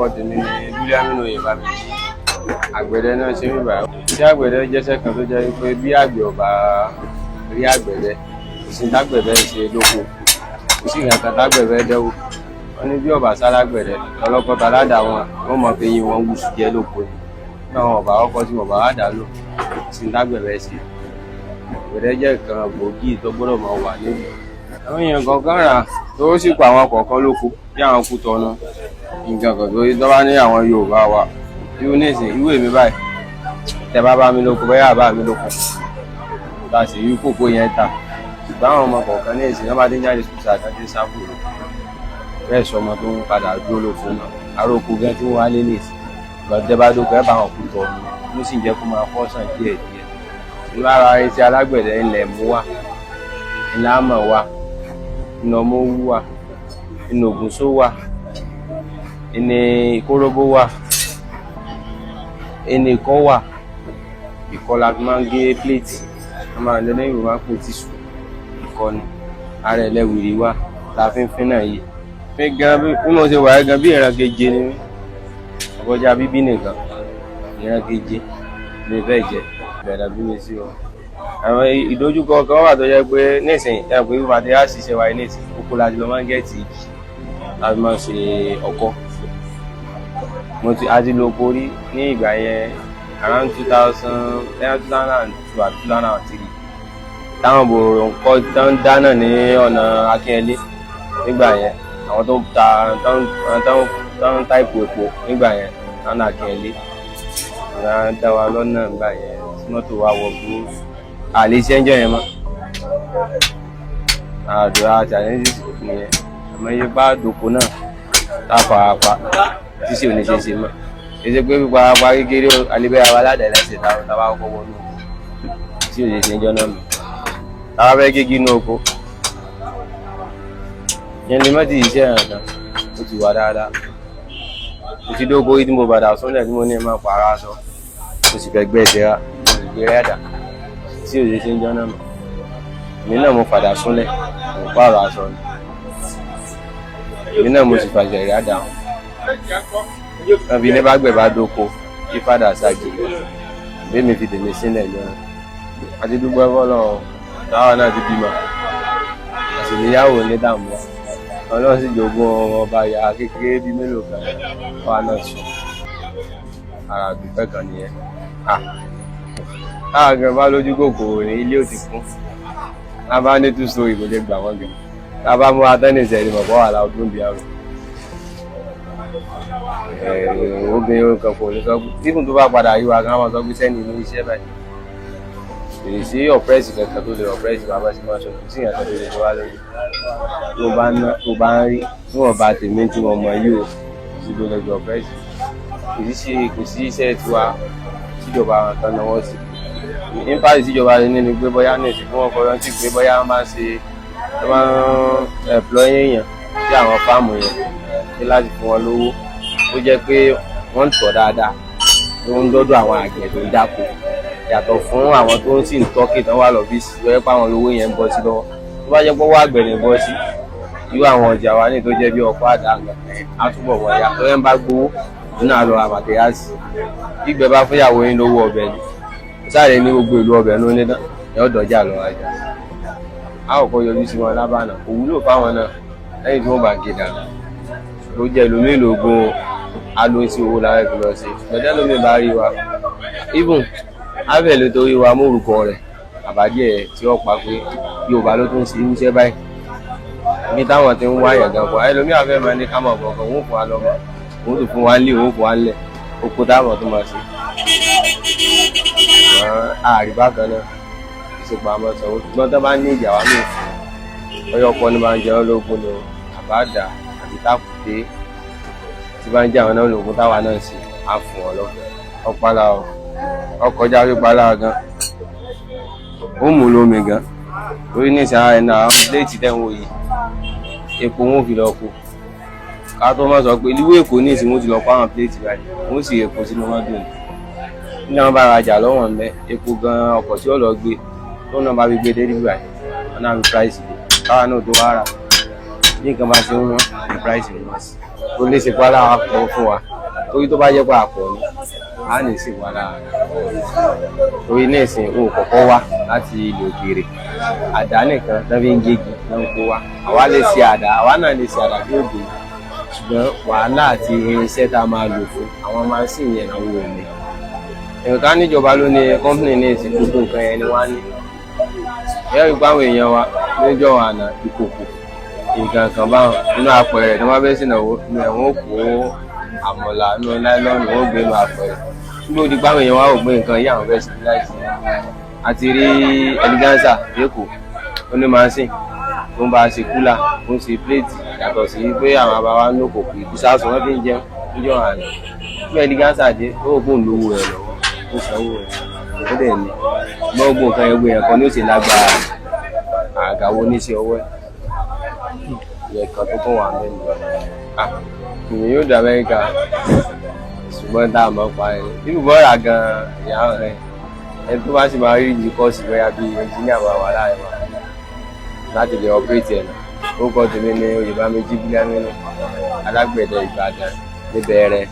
Orúkọ tèmi ni Bílíàmínú Oyèbáméjì. Àgbẹ̀dẹ náà ṣe ń bá. Iṣẹ́ àgbẹ̀dẹ jẹ́ṣẹ́ kan tó jẹ́ wípé bí àgbẹ̀ ò bá rí àgbẹ̀dẹ, kò sí tágbẹ̀dẹ ṣe lóko, kò sí nǹkan kan tágbẹ̀dẹ dẹ́wò. Wọ́n ní bí ọ̀bà sálágbẹ̀dẹ, ọlọ́kọ́ta aládàá wọn, wọ́n mọ̀ pé eyín wọn wùsù jẹ́ lóko ni. Bí àwọn ọ̀bà ọkọ tí wọ́n bá wà dá lò, kò sí tágbẹ̀dẹ ṣe. Àgbẹ̀dẹ jẹ́ nǹkan gbòógì tó gbọ́dọ̀ máa wà nílùú. Àwọn èèyàn kọ̀ọ̀kan rà tó sì pa àwọn kọ̀ọ̀kan lóko bí àwọn kú tọ̀nà nǹkan kan tó tó bá ní àwọn Yorùbá wa. Irú nísìnyí, irú èmi báyìí, tẹ bá bá mi lóko, bóyá bá mi lóko, bá sì rí kòkó yẹn ta. Ṣùgbọ́n àwọn ọmọ kọ̀ọ̀kan ní ìsìn, wọ́n bá ti ń jáde sùkúl sáà kan tí ń sá kúrò. Bẹ́ẹ̀ sọ ọmọ tó ń padà dúró lóko náà. Ará oko gan tí wọ́n wá lé nísìnyí. Ìgbà tẹ bá dóko, ẹ bá wọn kú tọ̀nà, ló sì ń jẹ́ kó máa fọ́ sàn díẹ̀ díẹ̀. Lára iṣẹ́ alágbẹ̀dẹ ilẹ̀ mú wà, ilẹ̀ àmọ̀ wà, iná ọmọ owú wà, iná ògùnṣó wà, ìní ìkóróbó wà, ìní ìkọ́ wà. Ìkọ́ la fi máa ń gé plate. Wọ́n máa ń lé lẹ́yìn máa ń pè tissue. Ìkọ́ ni. Ara ẹlẹ́wìrì wà la fi ń fín náà yìí. Fín gan bí mo ṣe wà gan bí ìran keje ni mí. Ọkọjá bíbí nìkan. Ìran keje mi fẹ́ jẹ. Bẹ̀rẹ̀ bí mi sí o. Àwọn ìdojúkọ kan wà tó jẹ́ pé nísìnyí, ẹ pé bíbá tí a ṣiṣẹ́ wa nísìnyí, oko la ti lọ máa ń get igi la fi máa ń ṣe ọkọ́. Mo ti, a ti lo oko rí ní ìgbà yẹn around 2000, 2002 àti 2003. Táwọn bòrò ń kọ́ tó ń dáná ní ọ̀nà Akínyẹlé nígbà yẹn. Àwọn tó ń ta, tó ń ta epo epo nígbà yẹn lọ́nà Akínyẹlé. Wọ́n á dá wa lọ́nà nígbà yẹn tí mọ́tò wa wọ gbó. A lè ṣe ń jọ yẹn mọ́. Àdúrà challenges nìyẹn. Àmọ́ iye bá dòkó náà tá a fara pa tí sì ò ní ṣe ṣe mọ́. Kì í ṣe pé pípa pa kékeré o, a lè bẹ́ra wa ládàá lẹ́sẹ̀ tá a bá kọ́kọ́ wọnú oko tí ò ṣe ṣe ń jọ náà mọ́. Tá a bá fẹ́ gégi inú oko, ìyẹn lè má ti ṣiṣẹ́ nǹkan, ó ti wà dáadáa. Mo ti dóko rí tí mo padà súnlẹ̀ tí mo ní máa pààrọ̀ aṣọ, mo sì fẹ́ gbẹ́ ẹsẹ̀ rà, mo sì gbé rẹ́dà tí ò ṣe ṣe ń jọ náà mọ́. Èmi náà mo padà súnlẹ̀, mo pààrọ̀ aṣọ ni. Èmi náà mo sì fàṣẹ rádà. Wọ́n fi ní bá gbẹ̀ bá dóko, kí fàdà ságì. Bí mi fi tèmi sílẹ̀ jọ náà. A ti dúpẹ́ f'Ọlọ́run, táwa náà ti bímọ. A sì níyàwó ní dààmú. Ọlọ́run sì jogún ọba ìyá kékeré bíi mélòó kan, táwa náà sùn. Ara àdúpẹ́ kan nìyẹn. À, táwa gan bá lójú kòkòrò ní ilé ò ti kún. Tá bá ní two story kò lè gbà wọ́n gan. Tá bá mú atẹ́nìsẹ̀ ni mọ̀ pé wà láwọn bí àrùn. Obìnrin kan kò lè sọ pé, even tó bá padà rí wa gan, á máa sọ pé sẹ́ni ní iṣẹ́ báyìí. Kò sí oppress kankan tó lè oppress wa bá ṣe máa sọ, kò sí nǹkan tó lè ṣe wá lórí. Tó bá ná, tó bá ń rí, níwọ̀n bá tèmi tí mo mọ̀ yìí o, kò sí tó lè jọ oppress. Kò sí iṣẹ́ tiwa tíjọba kan náwó sí. Impact tíjọba ní ni pé bóyá ní ìsìnkú wọn volunteer pé bóyá wọ́n máa ń ṣe, wọ́n máa ń employ èèyàn sí àwọn farm yẹn pé láti fún wọn lówó. Ó jẹ́ pé wọ́n ń tọ̀ dáadáa, tó ń dọ́dọ̀ àwọn àgbẹ̀ tó ń dáko. Yàtọ̀ fún àwọn tó ń sì ń tọ́kì tán wà lọ́fíìsì, tó jẹ́ pé àwọn lówó yẹn ń bọ́ sí lọ́wọ́. Tó bá jẹ́ pé ọwọ́ àgbẹ̀ ní bọ́ sí, irú àwọn ọjà wa ní tó jẹ́ bí ọkọ́ àdá nǹkan á túbọ̀ wọ̀ ya. Tó yẹn bá gbowó, òun náà lọ ra materials. Gbígbẹ bá fún ìyàwó yín lówó ọbẹ̀ ni. Sáré ní gbogbo ìlú ọbẹ̀ ló ní tán, ẹ ó dọ̀jà lọ rajà. A ò kọ́ yọjú sí wọn lábànà, kò wúlò fáwọn náà lẹ́yìn tí wọ́n bá gé dànù. Ó jẹ́ ẹlòmíì lógún á ló ń sí owó lára fi lọ sí. Ṣùgbọ́n tẹ́lòmíì bá rí wa, even á fẹ́ lè torí wa mú orúkọ rẹ̀ àbádìẹ tí ó pa pé Yorùbá ló tún ṣe irúṣẹ́ báyìí. Ibi táwọn ti ń wá yàn gan fún wa. Ẹlòmíì á fẹ́ máa ní ká máa bọ̀ gan, òun fún wa lọ́mọ, òun sì fún wa nílé, òun fún wa nílẹ̀, oko táwọn tó máa ṣe. Ṣùgbọ́n ààrí bákan náà, ìṣèpamọ́ sanwó. Ṣùgbọ́n tí wọ́n bá ní ìjà wa ní òfin, bóyá ọkọ ní máa ń jẹ wọ́n lógún ni o, àbá àdá àbí tákùté tí bá ń jẹ àwọn náà lógún táwa náà ṣe, á fún wọn lọ́fẹ̀ẹ́. Ọ̀pálá o, ọkọjá pípalá gan. Ó mú lómi gan. Torí ní ìsìn ara ẹ̀ náà, àwọn plate tẹ́ ń wò yìí, epo wọn ò fi lọ kó. Ká tó má sọ pé ìlú Èkó ní ìsìn wọn ti lọ kó àwọn plate báyìí, wọ́n sì epo sínú mọ́tò ni. Nígbà wọn bá rajà lọ́wọ́ ń bẹ, epo gan ọkọ̀ tí ó lọ gbé, tó náà bá fi gbé dé níbí báyìí, wọ́n náà fi price dé. Káwa náà tó wá rà. Bí nǹkan bá ṣe ń wọ́n, ní price ń wọ́n sí. Ó lè ṣe palára pọ̀ fún wa, torí tó bá jẹ́ pé àpọ̀ ni a lè ṣe palára, torí ní ìsìn o kọ̀kọ́ wá láti ilẹ̀ òkèèrè, àdá nìkan tó fi ń gégi ló ń kó wá. Àwa lè ṣe àdá, àwa náà lè ṣe àdá tí ó gé, ṣùgbọ́n wàhálà àti irinṣẹ́ tá a máa lò fún àwọn machine yẹn àwọn ò ní. Nǹkan níjọba ló ní company ní ìsìn, gbogbo nǹkan yẹn ni wọ́n á ní. Ẹ rí i pé àwọn èèyàn wa níjọ́ àná, ìkòkò, nǹkan kan báwọn nínú apẹ̀rẹ̀ tí wọ́n fẹ́ sìnàwó inú ẹ̀, wọ́n kó àmọ̀là nínú nylon, wọ́n gbé inú apẹ̀rẹ̀. Nígbà ó di pé àwọn èèyàn wa ò gbé nǹkan yí, àwọn fẹ́ civilize. Àti rí Eleganza lẹ́kọ̀ọ́, ó ní machine tó ń bá a ṣe cooler, ó ń ṣe plate, yàtọ̀ sí pé àwọn bàbá wa ń lò kòkò ìbísàsùn wọ́n fi ń jẹun níjọ́ àná. Bí Eleganza dé, ó rò pé òun lówó rẹ̀ lọ́wọ́, ó sanwó rẹ̀, ó dẹ̀ ní gbogbo nǹkan ẹgbẹ́ yẹn kan ní ó sì lágbára àgàwọ̀ oníṣẹ́ ọwọ́ ẹ̀ ìyẹn kan tó kàn wà mẹ́nu. Ìyẹn yóò dé Amẹ́ríkà, ṣùgbọ́n tá a mọ̀ pa ẹ̀ ibùbọ̀ rà gan-an ìyá rẹ̀, ẹni tó bá sì máa rí ìdí course bóyá bíi engineer máa wà láàrin wa láti lè operate ẹ̀ náà. Orúkọ tèmi ní Oyèbáméjì Bílámínú, alágbẹ̀dẹ Ìbàdàn níbẹ̀rẹ̀.